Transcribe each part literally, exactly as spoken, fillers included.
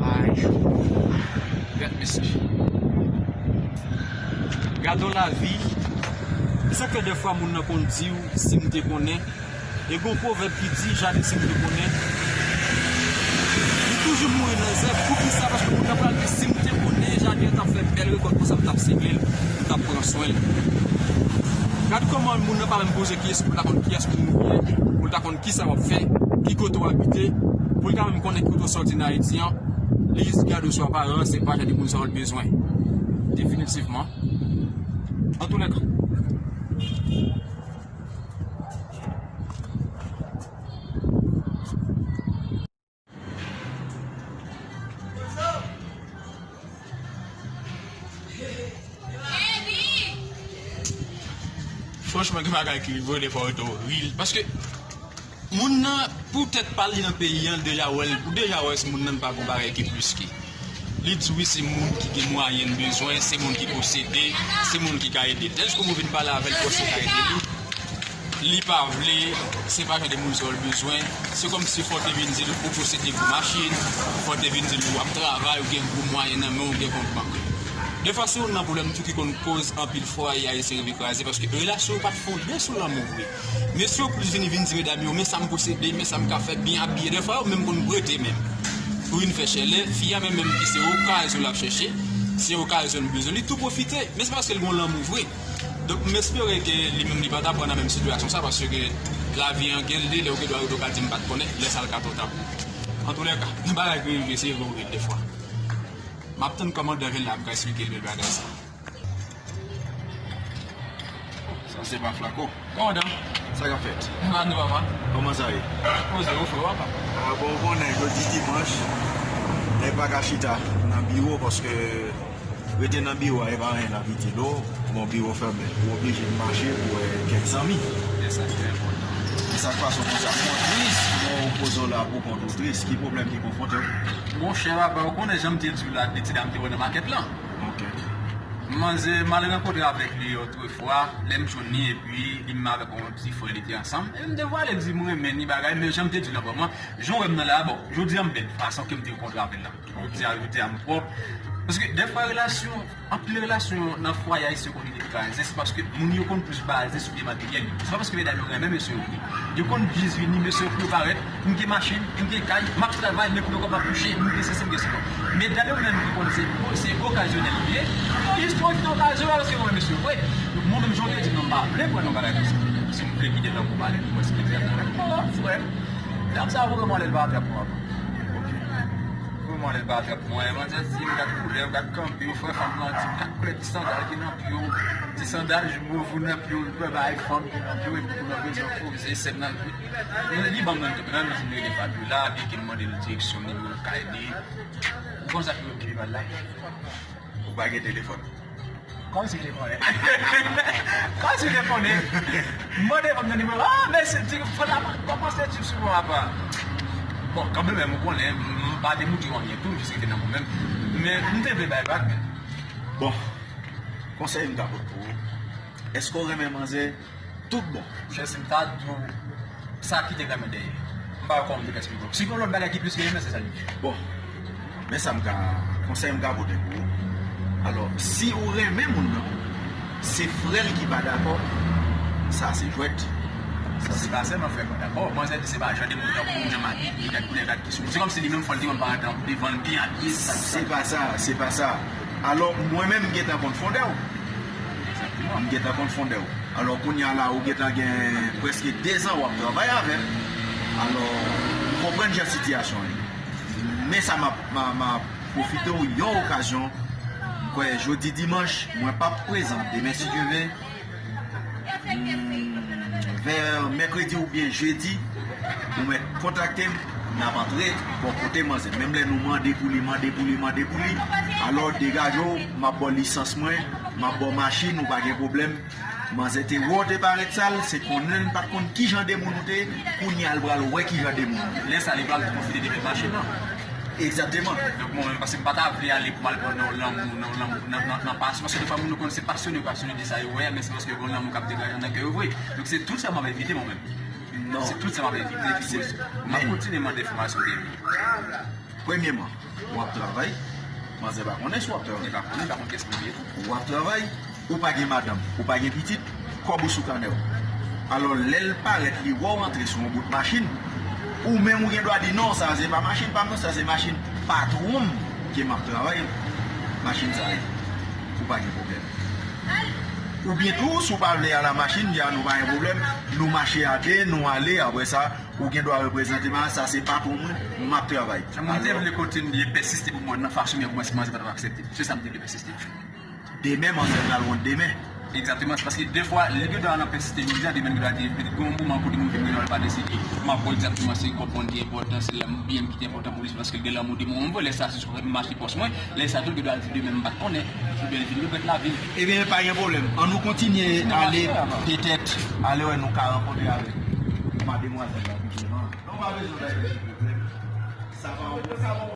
Ay, gad mesye. Gade yon lavi. Se sa k fè dèfwa moun nan konn di w, "Si m te konnen." E gen yon pwovèb ki di, "Jaden si m te konnen." Li toujou mouri nan zèb. Poukisa? Paske moun nan pral di, "Si m te konnen jaden an t ap fè bèl rekòt konsa, m t ap segle l, m t ap pran swen l." Gad kòman moun nan pa menm poze kesyon pou l ta konn kiyès moun ou ye, pou l ta konn kisa w ap fè, ki kote w abite, pou l ta menm konnen ki kote w sòti nan Ayiti an. Li jis gade w sou aparans, se pa jan de moun sa w bezwen. Definitivman. Antoulèka. Franchman, gen bagay ki rive w, defwa w rete w ri. Paske moun nan, poutèt pa l li nan peyi a, l deja wè l, ou deja wè si moun nan pa gon bagay ki plis ki. Li di wi, se moun ki gen mwayen l bezwen, se moun ki posede, se moun ki ka ede l. Tèlske w vin pale avè l, pòs ou ka ede li. Li pa vle, se pa jan de moun sa w l bezwen. Se kòmsi fò w te vin di l ou posede gwo machin, fò w te vin di l ou ap travay, ou gen gwo mwayen nan men w, ou gen kont bank. Defwa se youn nan pwoblèm tou ki konn koz anpil fwaye ayisyen rive kraze, paske relasyon yo pa t fonde sou lanmou vre. Mesye yo plis vini vin di medam yo, "Men sa m posede, men sa m ka fè, byen abiye." Defwa yo menm konn prete menm. Pou vin fè chèlè, fi a menm menm ki se okazyon l ap chèche, se okazyon l bezwen, li tou pwofite. Men se paske l gon lanmou vre. Donk, m espere ke li menm li pa ta pran nan menm sitiyasyon sa, paske lavi an gen de lè ou gen dwa rete w ka di m pa t konnen, lè sa l ka twò ta pou ou. Antoulèka, gen bagay ki rive, se vre ou ri defwa. M ap tann kòmandan vin la, m ka esplike l bèl bagay sa. Sa se pa Flako. Kòmandan. Sa k ap fèt? Ann nou, papa. Kòman sa ye? Poze ou, frè, papa. A, bon, ou konnen, jodi dimanch, nèg pa ka chita nan biwo paske rete nan biwo a, e pa anyen l ap itil ou. Bon, biwo fèmen. Ou oblije mache pou wè kèk zanmi. E sa ki enpòtan. E sa k pase w konsa? Ou tris, bon, ou poze w la pou kont ou tris. Ki pwoblèm ki konfwonte w? Monchè, papa, ou konnen jan m te di w la, de ti dam te wè nan makèt lan. Ok. Manzè, m al rankontre avèk li otrefwa, lè m jwenn li, epi li menm avèk yon ti frè li te ansanm. E m te vwale di m renmen li bagay, men jan m te di l anvan, mwen, jan w wè m nan la a, bon, jodi a m bèl, fason ke m te rankontre avè l la. Jodi a, jodi a m pwòp. Paske dèfwa relasyon, anpil relasyon nan fwaye ayisyen konn rive kraze, se paske moun yo konn plis baze sou byen materyèl yo. Se pa paske medam yo renmen mesye yo vre. Yo konn jis vini, mesye yo pou yo parèt, m gen machin, m gen kay, m ap travay, men kouman kòb m ap touche, m gen sesi, m gen sela. Medam yo menm ki konn se, se okazyonèl li ye, yo jis pwofite okazyon an paske yo renmen mesye yo vre. Donk mwen menm, jan w te di m nan, m pa vle pran nan bagay konsa. Si m vle kite tankou pale, m wè si medam nan renmen m, frè. Dam sa a, ou wè mwen lè l pa atrap mwen. Vrèman, lè l pa atrap mwen, manzè di m gad koulè, gad kanpe w, frè, fanm lan di m gad koulè ti sandal ki nan pye w, ti sandal move nan pye w, l pè bay fanm ki nan pye w, epi koulè bezwen poze sèm nan. Li ban m nan tou, nan li di m rele Fabiola, li ke m mande l direksyon nimewo kay li. Ou konn sa ki rive pral la? Ou pa gen telefòn. Kòmsi w te konnen. Kòmsi w te konnen. M mande fanm nan nimewo. Ah, men se di fò la kòmanse di sou mwen apa. Bon, kanmenm, ou konnen, m pa te moutre w anyen tou, m jis rete nan mwen menm. Men m te vle bay vag. Bon, konsèy m ka pot pou ou. Èske w renmen manzè? Tout bon. Monchè, si m ta di w sa ki te renmen dèyè, m pa wè kòman m te ka esplike w. Si gen yon lòt bagay ki plis ke renmen, se sa li ye. Bon, men sa m ka, konsèy m ka pote pou ou. Alò, si ou renmen moun nan, se frè l ki pa dakò, sa se jwèt. Sa se pa sèlman frè l pa dakò. Manzè di se pa jan de moun tankou m, jan m abiye, gad koulè, gad ki sou. Se kòmsi li menm fò l te wè m parèt devan l byen abiye, se sa. Se pa sa, se pa sa. Alò, mwen menm, m gentan konn fondè w. Egzakteman. M gentan konn fondè w. Alò, kounye a la, ou gentan gen prèske dezan w ap travay avè m. Alò, m konprann jan sitiyasyon an ye. Men sa m ap, m a, m a pwofite w yon okazyon. M kwè jodi dimanch, mwen p ap prezan. Demen, si Dye ve, hmm, vè mèkredi oubyen jedi, ou mèt kontakte m, n ap antre bò kote manzè. Menm lè nou mande pou li, mande pou li, mande pou li, alò, degaje w, m ap ba w lisans mwen, m ap ba w machin, ou pa gen pwoblèm. Manzè te wè w te parèt sal, se konnen l pa t konn ki jan de moun ou te ye, kounye a l pral wè ki jan de moun ou ye. Lè sa, li pral pwofite de mèt machin nan. Egzakteman. Donk, mwen menm, paske m pa ta vle ale pou m al pran nan yon lanmou, nan yon lanmou, nan, nan, nan pasyon, paske defwa moun yo konn se pasyone, yo pasyone de sa yo wè a, men se paske yo gen yon lanmou k ap degaje nan kè yo vre. Donk, se tout sa m ap evite mwen menm. Non. Se tout sa m ap evite ki koz. M ap kontinye mande enfòmasyon de li. Premyeman, w ap travay. Manzè pa konnen si w ap travay. Li pa konnen, li pa konn kiyès mwen ye tou. W ap travay, ou pa gen madanm, ou pa gen pitit, kòb ou sou kanè w. Alò, lè l parèt, li wè w antre sou yon bout machin, ou menm ou gen dwa di, "Non, sa se pa machin pa m, non, sa se machin patwon m ke m ap travay, machin sa ye." Ou pa gen pwoblèm. Oubyen tou, si w pa vle al a machin, di a nou pa gen pwoblèm, nou mache a de, nou ale, apre sa, ou gen dwa reprezante m, sa se patwon mwen, m ap travay. Sa mwen te vle kote m ye pèsiste pou mwen nan fason m ye pou mwen, si manzè pa t ap aksepte. Se sa m te vle pèsiste. Demen, manzè pral wont demen. Egzakteman, se paske defwa, lè gen dwa nan pèsiste jodi a, demen gen dwa di, gen yon moman kote moun vin gen dwa pa deside. M ap wè egzakteman se kòb mwen ki enpòtan, se lanmou byen ki te enpòtan pou li, se paske l gen lanmou de mwen, mwen vle sa, se sou m mache pòs mwen, lè sa tou, l gen dwa di demen m pa t konnen, oubyen l vin regrèt lavi l. Ebyen, pa gen pwoblèm. An nou kontinye ale, petèt, ale wè nou ka rankontre avèk mademwazèl la pi devan. Non, pa bezwen bay pwoblèm. Sa pa yon pwoblèm.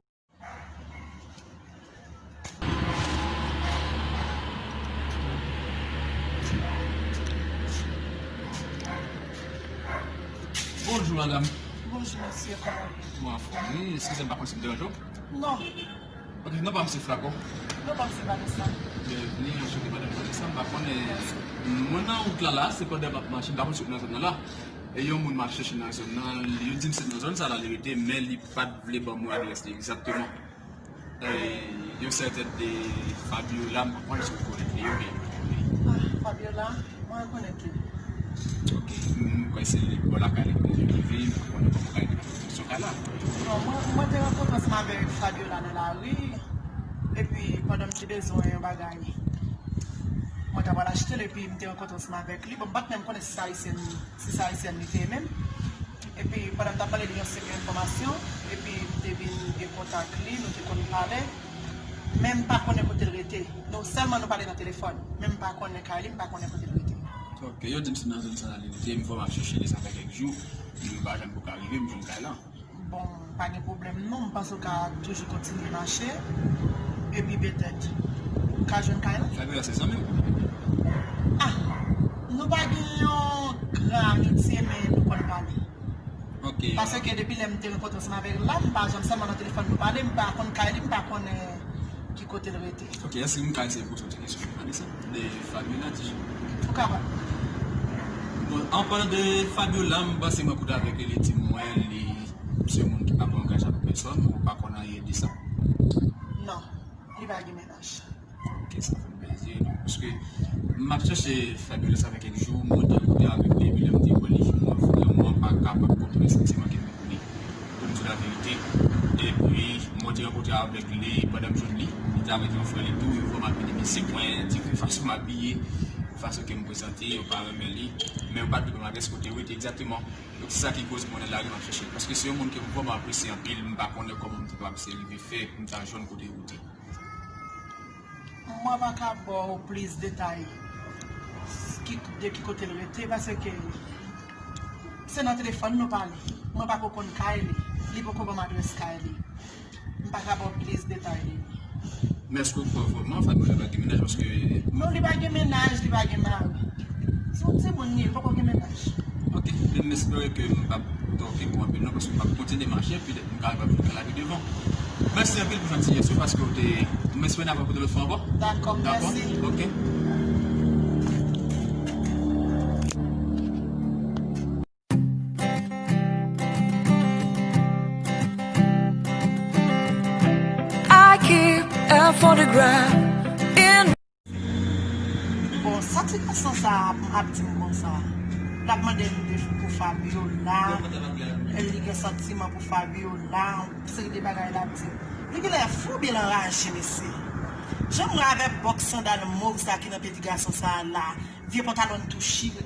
Bonjou, madanm. Bonjou, mesye, kòman w ye? Mwen anfòm, wi. Eskize m, pa konn si m deranje w? Non. Ok, non pa m se Flaco. Non pa m se Vanessa. Byenvni, anchante, madanm Vanessa. M pa konnen, mwen nan wout la, la, se pandan m ap mache, m pa konn si w nan zòn nan la. E yon moun m ap chèche nan zòn nan, yo di m se nan zòn sa la li rete, men li pa t vle ban mwen adrès li egzakteman. E, yon sèten de Fabiola, m pa konnen si w konèt li, oubyen. Ah, Fabiola, mwen rekonèt li. Ok, m kwè se bò lakay li ke li rive, m pa konnen kòman kay li se yon kay la. Bon, mwen, mwen te rankontre ansanm avèk Fabiola nan lari, epi pandan m te bezwen yon bagay, mwen ta pral achte l, epi m te rankontre ansanm avèk li. Bon, m pa t menm konnen si se ayisyèn, si se ayisyèn li te ye menm. Epi, pandan m t ap pale, li lanse m yon enfòmasyon, epi m te vin gen kontak li, nou te konn pale, men m pa konnen kote l rete. Nou, sèlman nou pale nan telefòn, men m pa konnen kay li, m pa konnen kote l rete. Ok, yo di m se nan zòn sa la li rete, m vrèman ap chèche li, sa fè kèk jou, men m pa janm poko rive, m jwenn kay la. Bon, pa gen pwoblèm non, m panse w ka toujou kontinye mache, epi petèt, ou ka jwenn kay la. Fabiola se zanmi w? Ah, nou pa gen yon gran amitye, men nou konn pale. Ok. Paske depi lè m te rankontre ansanm avè l la, m pa janm, sèlman nan telefòn nou pale, m pa konn kay li, m pa konnen ki kote l rete. Ok, èske m ka eseye poze w ti kesyon, Vanessa, de Fabiola, ti jan? Ou kapab. Bon, an palan de Fabiola, m panse mwen koute avèk li, li di mwen li se yon moun ki pa pran angajman pou pèsòn, ou pa konn anyen de sa? Non, li pa gen mennaj. Ok, sa fè m plezi, non, paske m ap chèche Fabiola, sa fè kèk jou, mwen te koute avèk li, epi lè m te wè li, mwen vrèman pa kapab kontwole santiman ke m gen pou li, pou m di w laverite. Epi, mwen te rankontre avèk li pandan m jwenn li, li te avèk yon frè li tou, yo vrèman ap minimize mwen, di ke fason m abiye, fason ke m prezante, yo pa renmen li, men yo pa t vle ban m adrès kote yo rete egzakteman. Donk, se sa ki koz mwen nan lari, m ap chèche l. Paske se yon moun ke m vrèman apresye anpil, m pa konnen kòman m te kapab se rive fè pou m ta jwenn kote yo rete. Mwen pa ka ba w plis detay ki, de ki kote l rete, paske se nan telefòn nou pale. Mwen pa ko konn kay li, li poko ban m adrès kay li. M pa ka ba w plis detay de li. Men èske w kwè vrèman Fabiola pa gen mennaj? Paske... Non, li pa gen mennaj, li pa gen mari. Se yon timoun li ye, li poko gen mennaj. Ok, men m espere ke m p ap tòke kou anpil non, paske m ap kontinye mache, petèt m ka rive avèk yon lavi devan. Mèsi anpil pou jantiyès ou, paske w te, m espere n ap rankontre lòt fwa ankò. Dakò, mèsi. Ok. I keep a photograph in Bon, sa ti gason sa a ap di m konsa. L ap mande m de, pou Fabiola. E li gen santiman pou Fabiola. Yon seri de bagay l ap di m. Li genlè fou oubyen l anraje, mesye. Jan m wè avèk bòks sandal mov sa ki nan pye ti gason sa a la. Vye pantalon tou chire.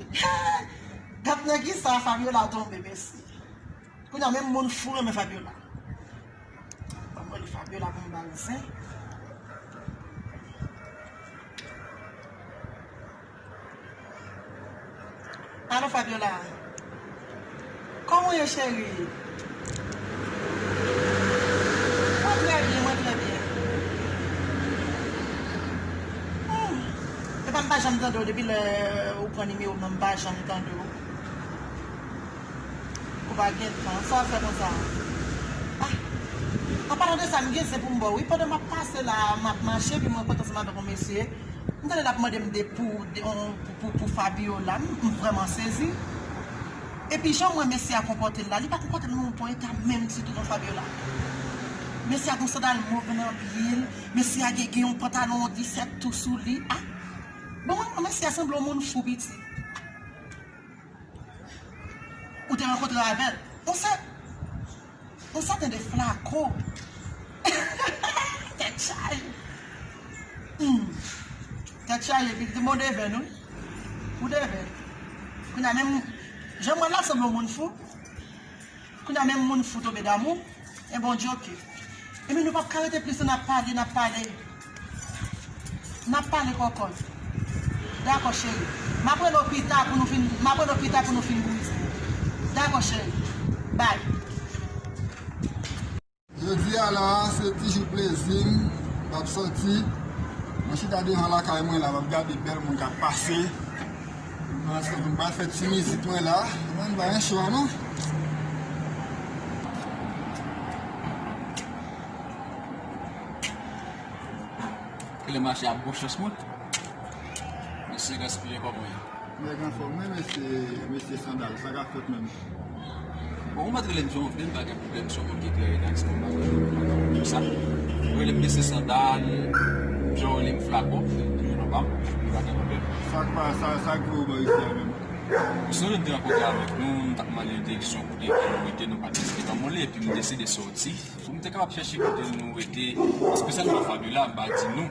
Gad nan kisa Fabiola tonbe, mesye. Kounye a, menm moun fou renmen Fabiola. Ban m rele Fabiola pou m ba l zen. Alo, Fabiola. Kòman w ye, cheri? Mwen trè byen, mwen trè byen. Hmm. Epa m pa janm tande w depi lè ou pran nimewo m nan, m pa janm tande w. Pa gen tan, sa w ap fè konsa? Ah, an palan de sa, m gen zen pou m ba w, wi. Pandan m ap pase la, m ap mache, epi m rankontre ansanm avèk yon mesye. M tande l ap mande m de pou, de, on, pou, pou, pou Fabiola. M, m vrèman sezi. Epi jan m wè mesye a konpòte l la, li pa konpòte l nan yon bon eta menm ditou non, Fabiola. Mesye a gen yon sandal mov nan pye l, mesye a gen, gen yon pantalon disèt tou sou li. Ah! Bon, mwen, mesye a sanble yon moun fou piti. Ou te rankontre avè l. On sè, on sèten de Flaco. Tèt chaje. Hmm. Tèt chaje, pi bon devèn, wi. Ou devèn. Kounye a menm, jan m wè l la, sanble yon moun fou. Kounye a menm moun fou tonbe damou. E Bondye oke. Epi nou p ap ka rete plis, n ap pale, n ap pale. N ap pale kòkòt. Dakò, cheri. M ap rele w pita pou nou fin, m ap rele w pita pou nou fin bouyi sa. Dakò, cheri. Bay. Jodi a la, se ti jou plezi m. M ap sòti. Mwen chita devan lakay mwen la, m ap gade bèl moun k ap pase. Mwen pral fè ti mizik mwen la. Mwen pa gen chwa non. Kilè mache a bon chans mwen. Mesye gaspiye kòb mwen. Nèg anfòm wi, mesye, mesye Sandal, sa k ap fèt menm? Bon, ou mèt rele m jan w vle, m pa gen pwoblèm, se yon moun ki trè rilaks, mwen pa gen pwoblèm avè sa. Rele m mesye Sandal, jan w rele m Flaco, toujou nan pa m, m pa gen pwoblèm. Sa k pa, sa, sa k voye w bò isi a menm? Sonje m te rankontre avèk nou, m t ap mande yon direksyon kote ke nou rete, nou pa t esplike kòman l ye, epi m deside sòti. Pou m te kapab chèche kote nou rete, espesyalman Fabiola, m pa di nou.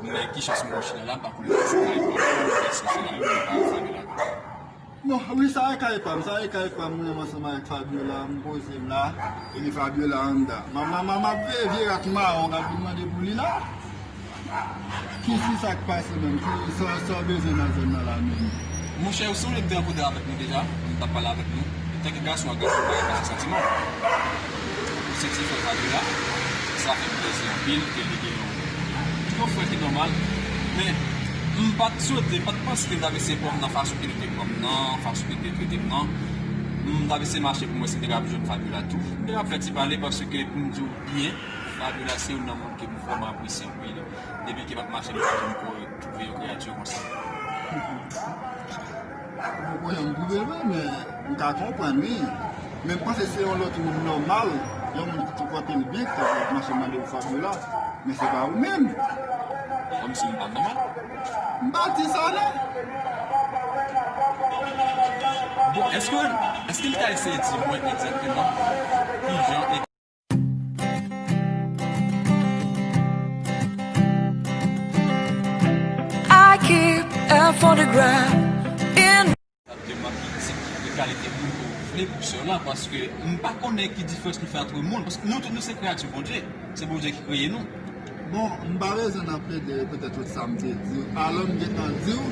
Men ki chans m wè w chita la, m pa konnen si se kay pa w, si se kay pa Fabiola. Non, wi, sa e kay pa m, sa e kay pa m, mwen menm ansanm avèk Fabiola, m poze m la, epi Fabiola anndan. M, m, m, m ap veye vye rat mawon k ap vin mande pou li la. Ki, ki sa k pase menm? Ki, sa, sa w bezwen nan zòn nan la menm? Monchè, ou sonje m te rankontre avèk nou deja, m t ap pale avèk nou. Antanke gason ak gason, pa gen pase santiman. Ou se ti frè Fabiola, sa fè m plezi anpil ke li gen yon, yon frè ki nòmal. Men, m pa t swete, m pa t panse ke l t ap eseye pran m nan fason ke li te pran m nan, fason ke li te trete m nan. M t ap eseye mache pou m wè si m te kapab jwenn Fabiola tou. M te ap fè ti pale paske pou m di w byen, Fabiola se youn nan moun ke m vrèman apresye anpil. Depi ke m ap mache, m pa janm ko-, twouve yon kreyati konsa. Ou poko janm twouve l vre, men m ka konprann, wi. Men m panse se yon lòt moun nòmal, yon moun ki te pote l byen, ki ta pral mache mande pou Fabiola. Men se pa ou menm. Kòmsi m pa nòmal? M pa di sa, non. Bon, èske, èske l ka eseye di mwen egzakteman ki jan e I keep a photograph in. Egzakteman ki tip de kalite moun ke w vle pou sè w la, paske m pa konnen ki diferans nou fè ant moun, paske nou tout nou se kreyati Bondye, se Bondye ki kreye nou. Bon, m pa bezwen nan plede petèt tout sa m te di w. Alò m gentan di w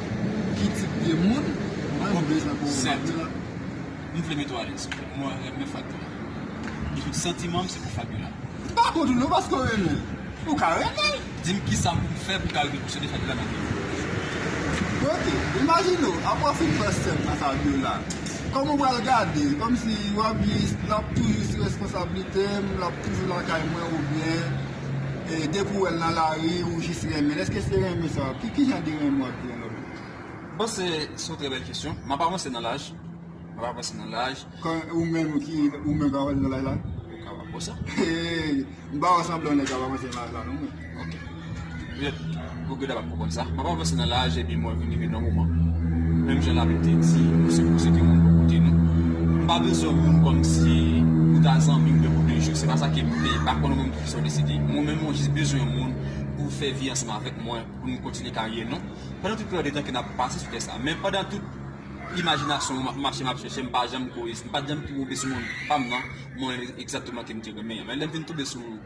ki tip de moun mwen m bezwen pou ou. M vle mete w alèz. Mwen renmen Fabiola. Tout santiman m se pou Fabiola. M pa kont ou non, paske w renmen l. Ou ka renmen l. Di m kisa pou m fè pou m ka rive posede Fabiola nan vi m. Ok, imajine w, apre w fin fè sèm nan Fabiola, kòman w pral gade l? Kòmsi w ap jis, l ap toujou sou responsablite m, l ap toujou lakay mwen oubyen, e, depi w wè l nan lari, ou jis renmen l? Èske se renmen sa w ap, ki, ki jan de renmen w ap di anlè? Bon, se, se yon trè bèl kesyon. M ap avanse nan laj. M ap avanse nan laj. Kan ou menm ki, ou menm k ap avanse nan laj la? Ou ka pa konsa. M pa wè sanblan nèg k ap avanse nan laj la non mwen. Ok. Petèt, ou gentan p ap konprann sa. M ap avanse nan laj epi mwen vin rive nan moman. Menm jan Labib te di, nou sipoze gen moun bò kote nou. M pa bezwen moun kòmsi pou ta zanmi m de pou de jou. Se pa sa ke m vle. M pa konn ou menm kisa w deside. Mwen menm mwen jis bezwen yon moun pou fè vi ansanm avèk mwen, pou nou kontinye karyè nou. Pandan tout peryòd de tan ke n ap pase sou tè sa. Men pandan tout imajinasyon, m ap mache, m ap chèche, m pa janm koze, m pa t janm twouve sou moun pa m nan, mwen egzakteman ke m te renmen an. Men lè m vin tonbe sou,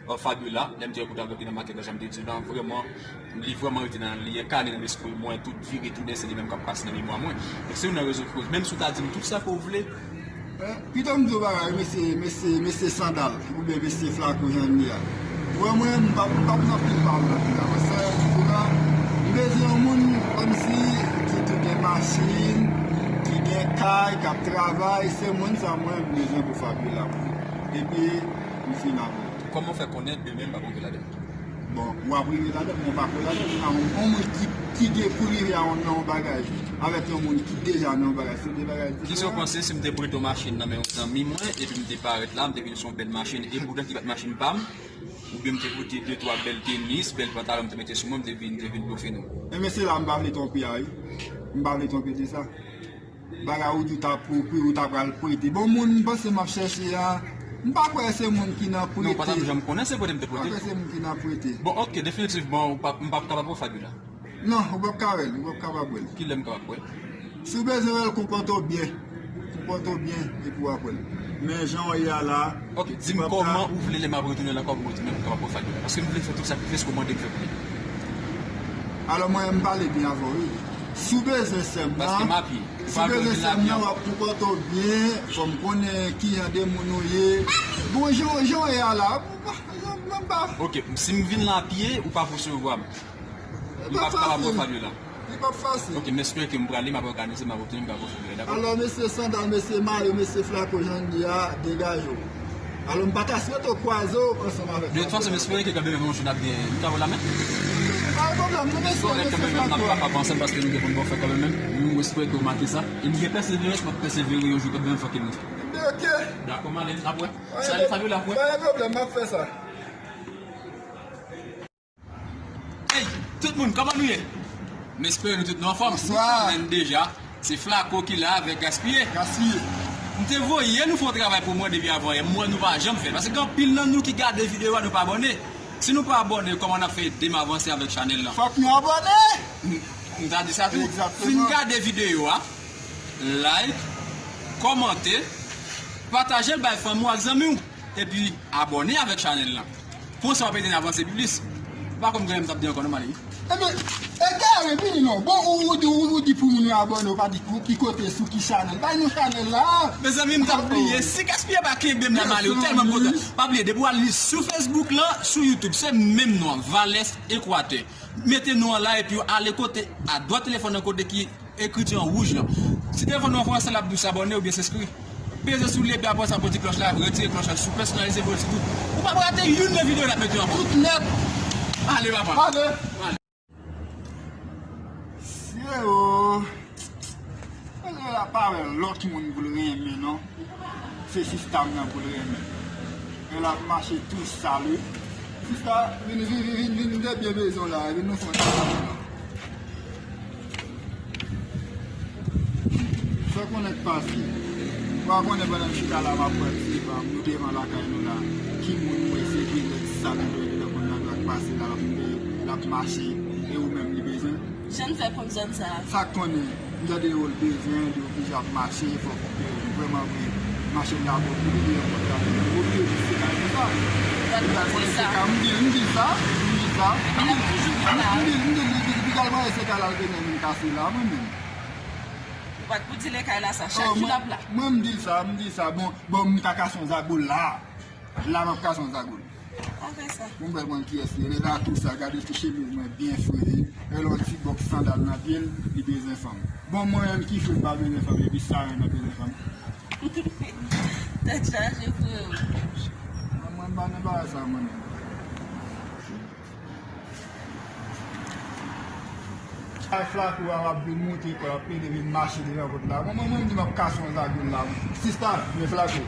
euh, Fabiola, lè m te rankontre avèk li nan makèt la, jan m te di w lan, vrèman, li vrèman rete nan, li enkane nan lespri mwen, tout vire tounen, se li menm k ap pase nan memwa mwen. Donk se youn nan rezon ki koz, menm si w ta di m tout sa ke w vle, Eh, pito m di w bagay, mesye, mesye, mesye Sandal, oubyen mesye Flako jan l ye a. Ou wè mwen, m p ap, m p ap nan pil pale nan pil la. Sa yo di la, m bezwen yon moun kòmsi ki, ki gen machin, ki gen Kay, k ap travay, se moun sa mwen m bezwen pou Fabiola pou li. Epi, m fin avè l. Kòman w fè konnen demen m pa poko ladan l? Bon, w ap rive ladan l, mwen pa ko ladan l. Yon moun ki, ki gen pou rive a yon, nan yon bagay, avèk yon moun ki deja nan yon bagay, se de bagay diferan. Kisa w panse si m te prete w machin nan men yon zanmi mwen, epi m te parèt la, m te vin se yon bèl machin, e poutan ki pa t machin pa m, oubyen m te pote de twa bèl tenis, bèl pantalon, m te mete sou mwen, m te vin, m te vin blofe nou? Enben, se la m pa vle twonpe a, wi. M pa vle twonpe de sa. Bagay ou di w t ap pwopri, ou ta pral prete. Bon, moun m panse m ap chèche a, m pa kwè se moun ki nan prete. Non, w pa t ap janm konnen se kote m te prete. M pa kwè se moun ki nan prete. Bon, ok, definitivman, ou p ap, m p ap kapab wè Fabiola. Non, ou p ap ka wè l, ou p ap kapab wè l. Kilè m kapab wè l? Si w bezwen wè l, konpòte w byen. Konpòte w byen, epi w ap wè l. Men jan w ye a la, Ok, di m kòman ou vle lè m ap retounen la, kòman ou retounen pou kapab wè Fabiola? Paske m vle fè tout sakrifis ke w mande m fè pou li. Alò, mwen, m pale byen avè w, wi. Si w bezwen sè m nan, Paske m apiye. Si w bezwen sè m nan, w ap konpòte w byen, fò m konnen ki jan de moun ou ye. Bon, jan, jan w ye a la, m pa, m pa. Ok, si m vin la apiye, ou p ap resevwa m. M p ap kapab wè Fabiola. Li p ap fasil. Ok, m espere ke m prale, m ap òganize, m ap retounen, m ap wè Fabiola, dakò? Alò, mesye Sandal, mesye Mayo, mesye Flako, jan n di a, degaje w. Alò, m pa ta swete w kwaze w ansanm avèk Fabiola. De tout fason, m espere ke kanmenm yon jou n ap gen, nou ta wè la men. Pa gen pwoblèm, non, mesye, mesye Flako. Kanmenm, n ap kapab ansanm paske nou gen pou n bon fè kanmenm. Nou espere ke w make sa. E m gen pèseverans, m ap pèsevere yon jou kanmenm, fò ke nou. Ok. Dakò, m ale, n ap wè. Salye Fabiola, ap wè. Pa gen pwoblèm, m ap fè sa. Hey, tout moun, kòman nou ye? M espere nou tout nou anfòm. Bonswa. Nou konnen deja, se Flako ki la avèk Gaspiye. Gaspiye. M te voye nou fè yon travay pou mwen depi avan yè, m wè nou pa janm fè l. Paske gen anpil nan nou ki gade videyo a, nou pa abòne. Si nou pa abòne, kòman n ap fè ede m avanse avèk chanèl lan? Fòk nou abòne! M, m ta di sa tou. Egzakteman. Fin gade videyo a, like, kòmante, pataje l bay fanmi w ak zanmi w. Epi abòne avèk chanèl lan. Konsa w ap ede n avanse pi plis. Pa konn gen m t ap di ankò non, Mali. Ebyen, egare vini non. Bon, ou, ou, ou, ou di pou moun yo abòne, ou pa di pou ki kote, sou ki chanèl. Bay nou chanèl la. Mezanmi, m t ap bliye. Si Gaspiye pa kenbe m la, Mali, ou tèlman m kontan. Pa bliye, depi w al li sou Facebook lan, sou YouTube, se menm non an, Valès Ekwatè. Mete non an la, epi w ale kote, adwat telefòn nan kote ki ekriti an wouj lan. Si telefòn ou an franse, l ap di w s'abonner oubyen s'inscrire. Peze sou li epi apre sa, pou ti klòch la, retire klòch la, sou pèsonalize pou ti tou. Ou p ap rate youn nan videyo n ap mete yo ankò. Tout nèt. Ale, papa. Ale. Ale. Sye o. Mwen la pa wè lòt moun pou l renmen, non. Se sista m nan pou l renmen. E l ap mache tou sal, wi. Sista, vin, vin, vin, vin, vin, m te byen bezwen w la, vin nou fè yon ti pale. Fè konnen k pase. Ou pa konnen pandan m chita la, m ap wè ti pa m, nou devan lakay nou la. Ki moun mwen se ki nèg sal mwen, ki tankou nan dwa k pase la, l ap, l ap mache, e ou menm li bezwen. Jan n fè konn zòn sa a? Sa k konnen, m tande yo l bezwen, li oblije ap mache, fòk, e, vrèman vre, mache n la bon pou li, li yon kòt la, li oblije se kay pou sa. Ou pral pou di sa? M di, m di sa, m di sa. Epi l ap toujou di sa. M di, m di, li, li, li pral manje se kay la, l te gen vin kase la, mwen menm. Ou pa t pou di l e kay la sa, chak jou l ap la. Mwen, m di l sa, m di l sa, bon, bon, m ka kase yon zago la. La, m ap kase yon zago. Pa fè sa. Bon, bèl mwen kiyès li ye la tou sa, gade ti chemiz mwen byen fre. E lè yon ti bòks sandal nan pye l, li bezwen fanm. Bon, mwen menm ki fre m pa bezwen fanm, epi sa menm nan bezwen fanm. Tèt chaje, freo. Mwen, mwen pa nan bagay sa, mwen menm. Ay, Flako a ap vin moute kò l, ap pede vin mache devan pòt la. Mwen, mwen, mwen, m di m ap kase yon zago la. Sista, men Flako.